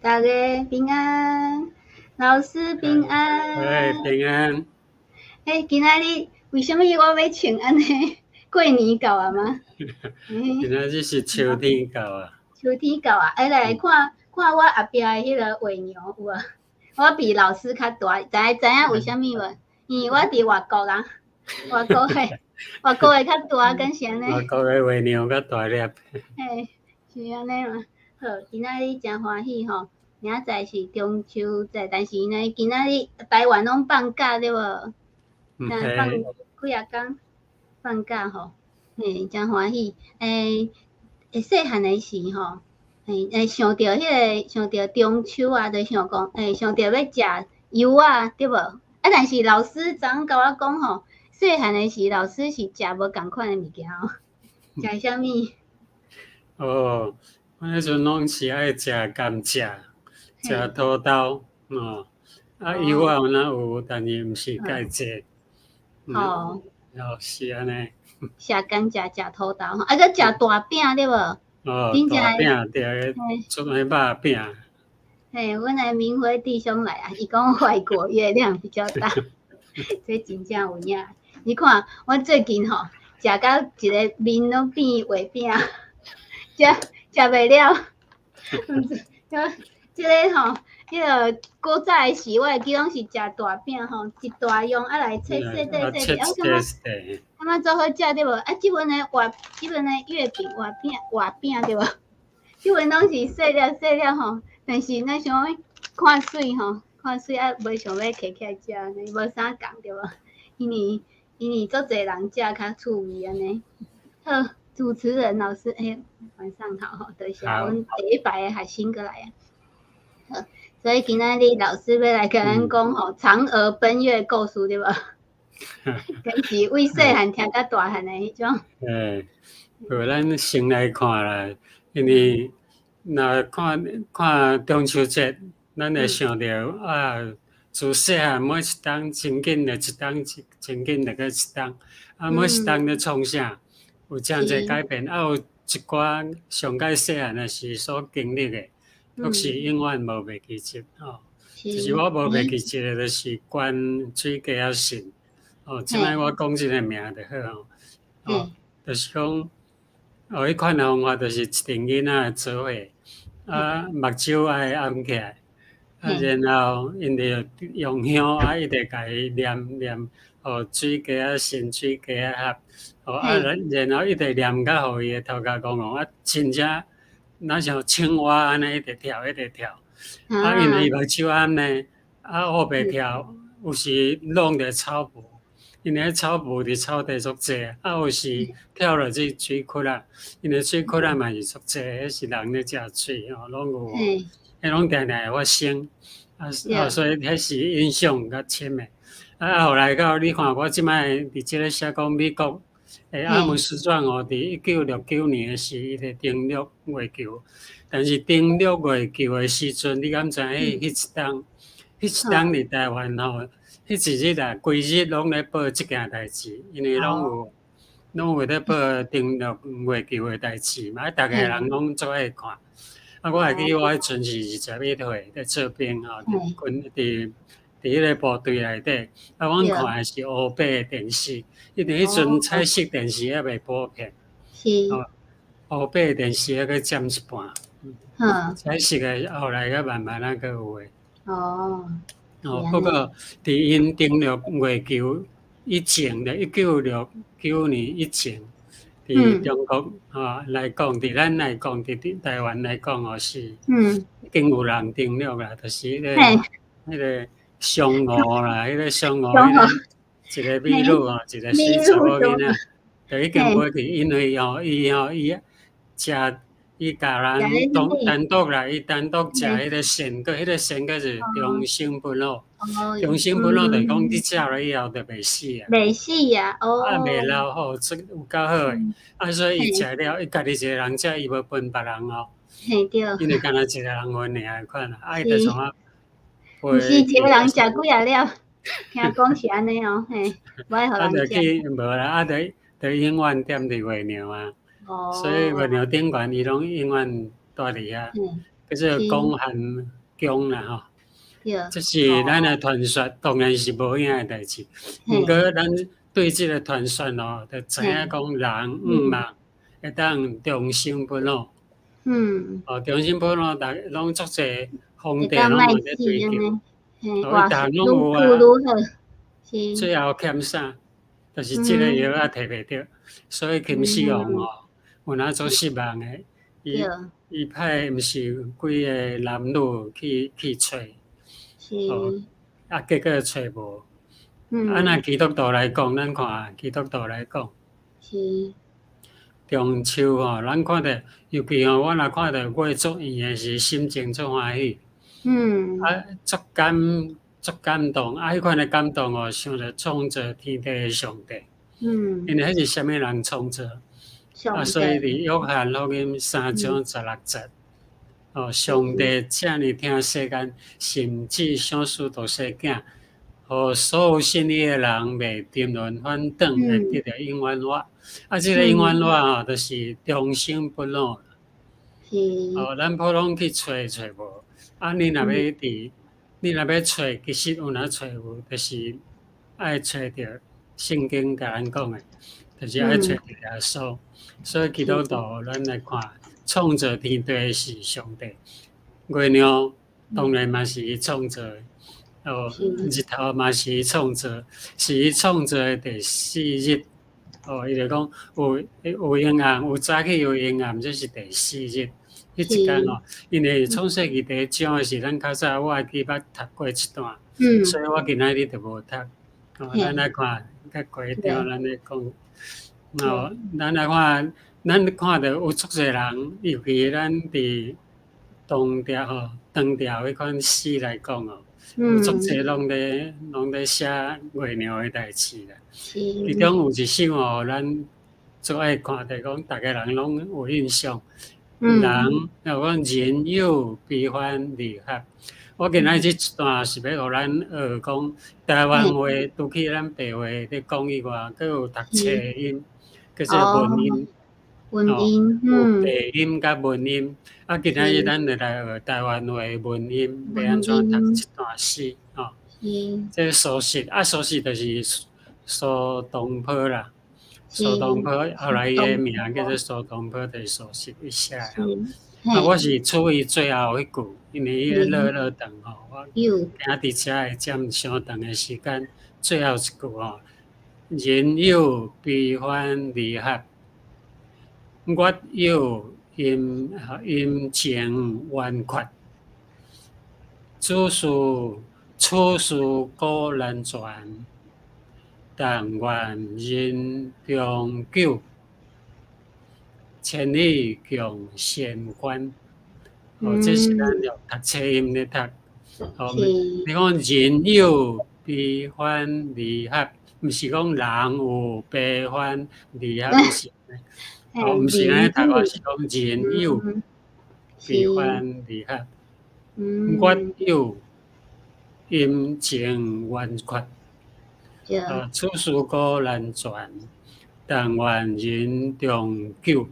大家平安，老師平安。喂，平安。欸，今仔日為啥物我欲穿按呢？過年到啊嗎？今仔日是秋天到啊。秋天到啊！欸，來看看我後壁的彼个月娘有無？我比老師較大，知影為啥物無？因為我佇外國啊，外國的較大，敢是按呢？外國的月娘較大粒。嘿，是按呢嘛。好，今仔日誠歡喜吼，明仔載是中秋節，但是呢，今仔日台灣攏放假對無？放幾仔工放假吼，嘿，誠歡喜。欸，細漢的時吼，欸欸，想著中秋啊，就想講，欸，想著欲食柚仔，對無？啊，但是老師昨昏共我講吼，細漢的時老師是食無仝款的物件哦，食啥物？哦，我彼陣攏是愛食甘蔗，食土豆，哦，啊，柚仔有若有，但是毋是介濟。哦。哦，是按呢。食甘蔗，食土豆，吼，啊，閣食大餅對無？哦，大餅對，出的肉餅。嘿，阮的明輝弟兄來啊，伊講外國月亮比較大，這真正有影。你看，我最近吼，食到一个面攏變月餅，食食袂了。這个吼，彼个古早的時，我會記攏是食大餅吼，一大樣啊來切細細細，啊感覺足好食對無？啊，這份的月餅、月餅對無？這份攏是細粒細粒吼，但是咱想講看媠吼，看媠啊，袂想欲摕起來食，按呢無啥仝對無？因為足濟人食較趣味按呢。好，主持人老師，欸，晚上好吼，多謝阮第一排的學生閣來啊。好，所以今仔日老師欲來共咱講吼，嫦娥奔月故事對無？敢是為細漢聽甲大漢的彼種。欸，無咱先來看啦，因為若看看中秋節，咱會想著啊，自細漢每一冬真緊就一冬，真緊就閣一冬，啊，每一冬咧創啥，有誠濟改變，啊，有一寡上蓋細漢的時所經歷的，攏是永遠無袂記得吼。就是我無袂記得的，就是關水雞仔信。哦，這擺我講這个名就好吼。哦，就是講，哦，彼款的方法就是一陣囡仔做伙，啊，目睭愛掩起來，啊，然後𪜶就用香啊，一直共伊念念，哦，水雞仔信，水雞仔合，哦，啊，然後一直念甲予伊的頭殼戇戇，啊，真正若像青蛙按呢一直跳，一直跳。啊，因為伊目睭掩呢，啊，烏白跳，有時弄著草匏。因為草匏佇草地足濟，啊，有時跳落去水窟仔，因為水窟仔嘛是足濟，彼是人咧食水吼，攏有，彼攏定定會發生，啊，所以彼是印象較深的。啊，後來到你看我這擺佇這个寫講美國的阿姆斯壯哦，佇1969年的時，伊咧登陸月球，但是登陸月球的時陣，你敢知影？彼一冬佇台灣吼，彼一日啊，規日攏咧報這件代誌，因為攏有咧報登陸月球的代誌嘛，啊，逐个人攏足愛看。啊，我會記我彼陣是21歲，咧做兵吼，佇軍佇彼个部隊內底，啊，阮看的是烏白的電視，因為彼陣彩色電視猶未普遍。烏白的電視猶閣佔一半。彩色的後來閣慢慢仔閣有的。哦，不過佇𪜶登陸月球以前的1969年以前，佇中國吼來講，佇咱來講，佇台灣來講吼是已經有人登陸啦，就是彼個嫦娥啦，彼個嫦娥，彼個一個美女吼，一個媠查某囡仔，就已經飛去，因為吼伊吼伊食伊共人單獨啦，伊單獨食彼個仙果，彼個仙果是長生不老，長生不老就是講你食了以後就袂死啊。袂死啊，哦。啊，袂老吼，這有夠好的，啊，所以伊食了，伊家己一個人食，伊無分別人哦。嘿對。因為干焦一個人分爾款啊，啊，伊就創啊。毋是一個人食幾仔粒，聽講是按呢哦，嘿，無愛予人食。無啦，啊，就永遠踮佇月娘啊。所以月娘頂懸，伊攏永遠蹛佇遐。叫做廣寒宮啦吼。這是咱的傳說，當然是無影的代誌。毋過咱對這个傳說哦，就知影講人向望會當長生不老。哦，長生不老，逐攏足濟皇帝攏有咧追求。哦，伊逐項攏有啊。最後欠啥？就是這个藥仔提袂著，所以秦始皇哦，有哪足失望的。伊派毋是幾个男女去揣。哦，啊，結果揣無。啊，若基督徒來講，咱看基督徒來講，中秋吼，咱看著，尤其吼，我若看著月足圓的時，心情足歡喜。啊，足感動，啊，彼款的感動哦，想著創造天地的上帝。因為彼是啥物人創造？啊，所以佇約翰福音3章16節，哦，上帝遮爾疼世間，甚至賞賜獨生囝，予所有信伊的人袂沉淪，反轉會得著永遠活。啊，這个永遠活吼，就是長生不老。哦，咱普通去揣揣無，啊，你若欲揣，其實有哪揣有，就是愛揣著聖經共咱講的，就是愛揣著耶穌。所以基督徒，咱來看，創造天地的是上帝，月亮當然嘛是伊創造的，哦，日頭嘛是伊創造，是伊創造的第四日。哦，伊就講有陰暗，有早起有陰暗，這是第四日。彼一工哦，因為創世記第一章的時，咱較早我會記捌讀過這段，所以我今仔日就無讀。哦，咱來看較過一章，咱來講。哦，咱來看，咱看著有足濟人，尤其咱佇唐朝吼、唐朝彼款詩來講哦，有足濟攏咧寫月娘的代誌啦。其中有一首哦，咱足愛看，就講逐个人攏有印象。人，若講人有悲歡離合。我今仔日這一段是欲予咱學講台灣話，除去咱白話咧講以外，閣有讀冊音，叫做文音。文音，有白音佮文音。啊，今仔日咱就來學台灣話文音，欲按怎讀這段詩吼。這蘇軾，啊，蘇軾就是蘇東坡啦。蘇東坡後來伊的名叫做蘇東坡，就是蘇軾伊寫的。啊，我是取伊最後彼句，因為伊咧落落長吼，我驚佇遮會佔傷長的時間。最後一句吼，人有悲歡離合，月有陰晴圓缺，此事古難全，但願人長久，千里共嬋娟。哦，這是咱用讀冊音咧讀。哦，你講人有悲歡離合，毋是講人有悲歡離合，毋是。哦，毋是按呢讀，是講人有悲歡離合，月有陰晴圓缺。啊，此事古難全，但願人長久，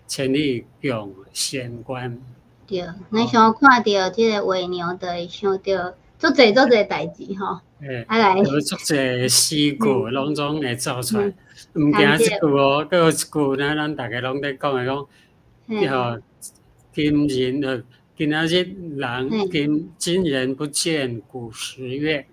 千里共嬋娟。對，咱想看著這个月娘，就會想著足濟足濟代誌吼。啊來，有足濟詩句攏總會走出來。毋驚這句哦，閣有一句呢，咱逐个攏咧講的講，吼，今仔日人今人不見古時月，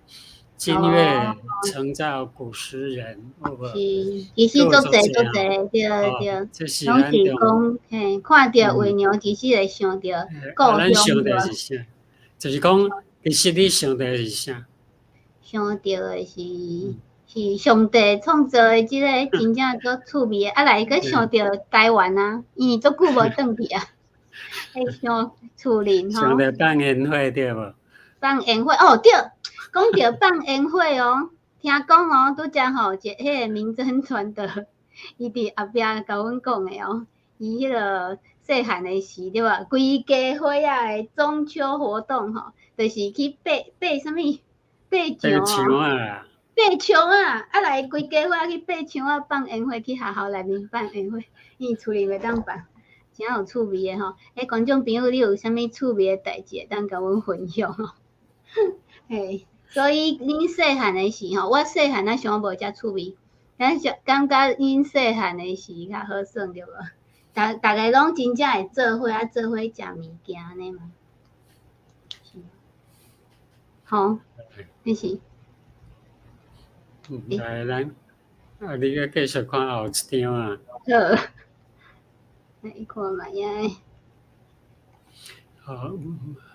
今月曾照古時人，有無？是，其實足濟足濟，對對，攏是講，嘿，看著月娘，其實會想著故鄉。咱想著是啥？就是講，其實你想著是啥？想著的是上帝創造的這个真正足趣味的，啊來閣想著台灣啊，因為足久無轉去啊，會想厝裡吼。想著放煙火對無？放煙火哦，對，講著放煙火哦，聽講哦，拄才吼，一彼个民政傳的，伊佇後壁共阮講的哦，伊彼个細漢的時對無？規家伙仔的中秋活動吼，就是去爬爬啥物？爬牆啊！爬牆啊！啊來規家伙去爬牆仔放煙火，去學校內面放煙火，因為厝裡袂當放。誠有趣味的吼。欸，觀眾朋友，你有啥物趣味的代誌會當共阮分享吼？嘿，所以恁細漢的時吼，我細漢仔想無遮趣味，咱就感覺恁細漢的時較好耍對無？逐逐个攏真正會做伙啊，做伙食物件按呢嘛。吼，你是？來，咱啊，你閣繼續看後一張啊。好，來看覓仔。哦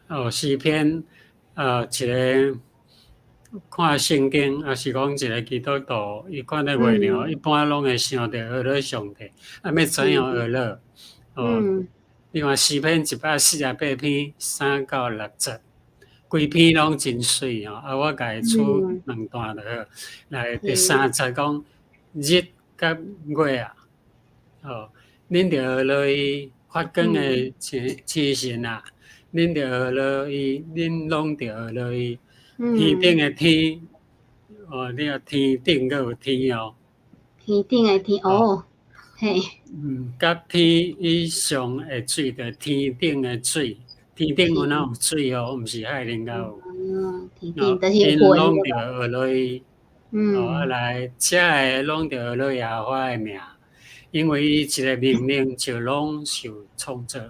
哦，詩篇啊，一个看聖經，抑是講一个基督徒，伊看咧月亮，一般攏會想著學咧上帝，啊，欲怎樣學咧？哦，你看詩篇148篇3到6節，規篇攏真媠吼，啊，我共伊取兩段就好。來，第三節講日佮月啊，哦，恁著學落伊發光的星星辰啊，恁著學落伊，恁攏著學落伊。天頂的天，哦，你看天頂閣有天哦。天頂的天，哦，嘿。佮天以上的水，就天頂的水，天頂有哪有水哦？毋是海裡頭有。哦，天頂就是𪜶攏著學落伊，哦，啊來，遮个攏著學落耶和華的名，因為伊一个命令就攏受創造。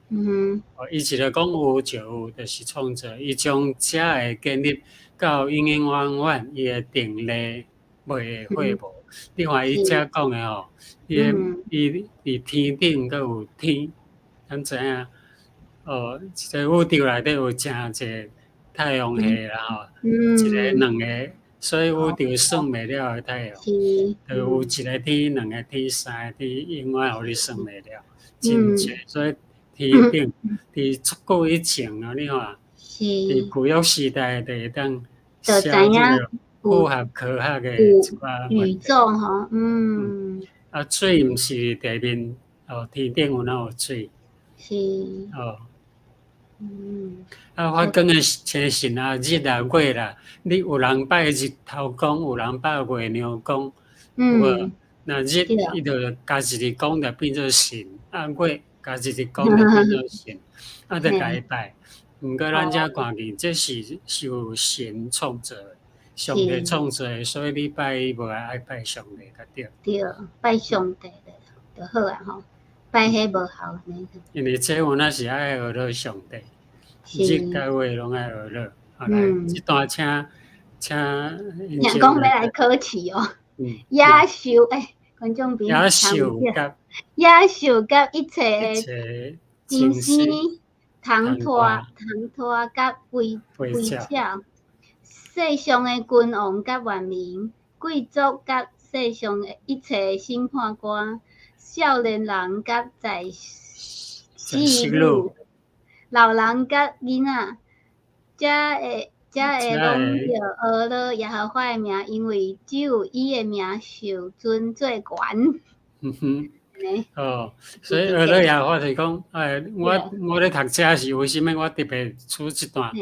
哦，伊一个講有就有，就是創造。伊將遮个建立到永永遠遠，伊的定例袂會廢無。你看伊遮講的吼，伊伊佇天頂閣有天，咱知影哦，這個宇宙內底有誠濟太陽系啦吼，一个、兩個，所以宇宙算袂了的太陽，就有一個天、兩個天、三個天，永遠予你算袂了，真濟。所以天頂佇足久以前啊，你看，佇舊約時代就會當寫這個符合科學的一寡宇宙吼，嗯。啊，水毋是地面哦，天頂有哪有水？是。哦。啊，發光的星辰啊，日啊，月啦，你有人拜日頭公，有人拜月娘公，有無？那日伊就共一个公就變做神，啊月共一个公就變做神，啊就共伊拜。毋過咱遮看見，這是受神創造的，上帝創造的，所以你拜伊無愛愛拜上帝較對。對，拜上帝就好啊吼，拜彼無效呢。因為這有若是愛學落上帝。日佮月攏愛學落，好來，這段請請。聽講欲來考試哦。野獸欸，觀眾朋友。野獸佮野獸佮一切的精生、唐拖、唐拖佮飛飛鳥，世上的君王佮萬民，貴族佮世上的一切的審判官，少年人佮在世女。老人佮囡仔，才會才會攏著學落耶和華的名，因為只有伊的名受尊最懸。嗯哼，哦，所以學落耶和華就是講，欸，我咧讀冊時，為啥物我特別取這段？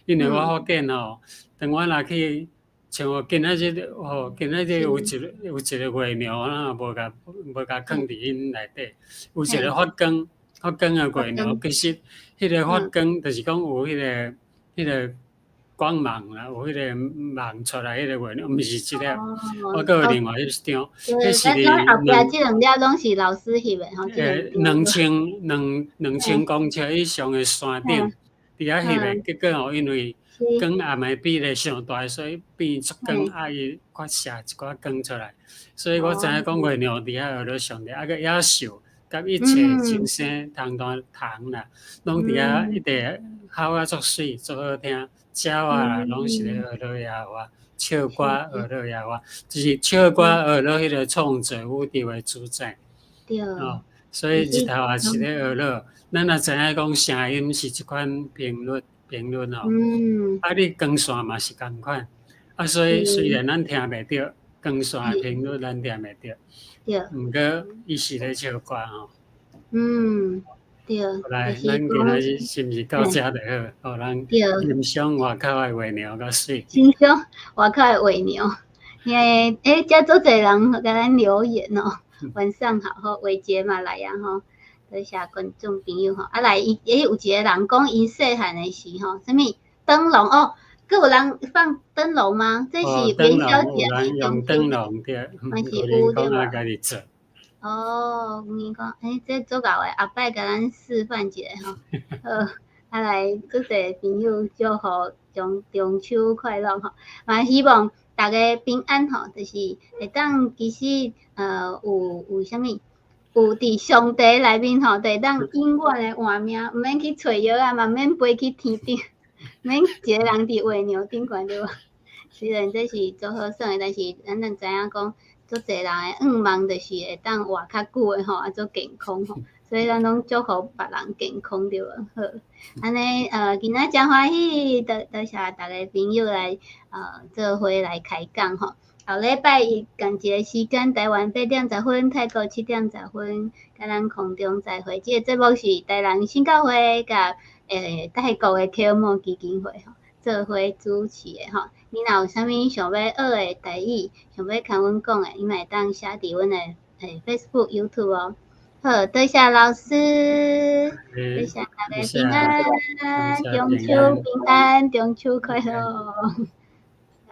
因為我發現吼，當我若去像我今仔日吼，今仔日有一個月娘，啊，無共囥佇𪜶內底，有一個發光發光的月娘，其實彼個發光就是講有彼個光芒啦，有彼個芒出來，彼個月娘，毋是這個，我閣有另外一張，彼是後壁這兩粒攏是老師翕的吼。欸，2000公尺以上的山頂，佇遐翕的，結果吼，因為光暗的比例傷大，所以變出光，啊伊發射一寡光出來，所以我知影講月娘佇遐學咧上帝，啊閣野獸。佮一切精生蟲大蟲啦，攏佇遐一直吼啊足媠，足好聽，鳥仔啦攏是咧學落耶和華，唱歌學落耶和華，就是唱歌學落彼個創造宇宙的主宰。對。哦，所以日頭也是咧學落，咱若知影講聲音是這款頻率頻率吼，啊你光線嘛是仝款，啊所以雖然咱聽袂著光線的頻率，咱聽袂著。對，毋過伊是咧唱歌吼。嗯，對。來，咱今仔日是毋是到遮就好？予咱欣賞外口的月娘較媠。欣賞外口的月娘，欸欸，遮足濟人共咱留言哦。晚上好，吼，偉傑嘛來啊吼。多謝觀眾朋友吼，啊來伊伊有一個人講𪜶細漢的時吼，啥物燈籠哦，閣有人放燈籠嗎？這是元宵節還是中秋？燈籠對，嘛是有對無？家己做。哦，阮講，欸，這足𠢕的，後擺共咱示範一下吼。好，啊來，足濟朋友祝福中中秋快樂吼，嘛希望逐家平安吼，就是會當其實有有啥物？有佇上帝內面吼，就會當永遠的活命，毋免去揣藥啊，嘛毋免飛去天頂，毋免一個人佇月娘頂懸對無？雖然這是足好耍的，但是咱咱知影講，足濟人的願望就是會當活較久的吼，啊足健康吼，所以咱攏祝福別人健康對無？好，按呢今仔誠歡喜，多多謝逐家朋友來做伙來開講吼。後禮拜一仝一个時間，台灣8點10分，泰國7點10分，佮咱空中再會。這个節目是台南新教會佮泰國的啟蒙基金會吼做伙主持的吼。你若有啥物想欲學的台語，想欲共阮講的，你嘛會當寫佇阮的Facebook、YouTube 哦。好，多謝老師，多謝大家平安，中秋平安，中秋快樂。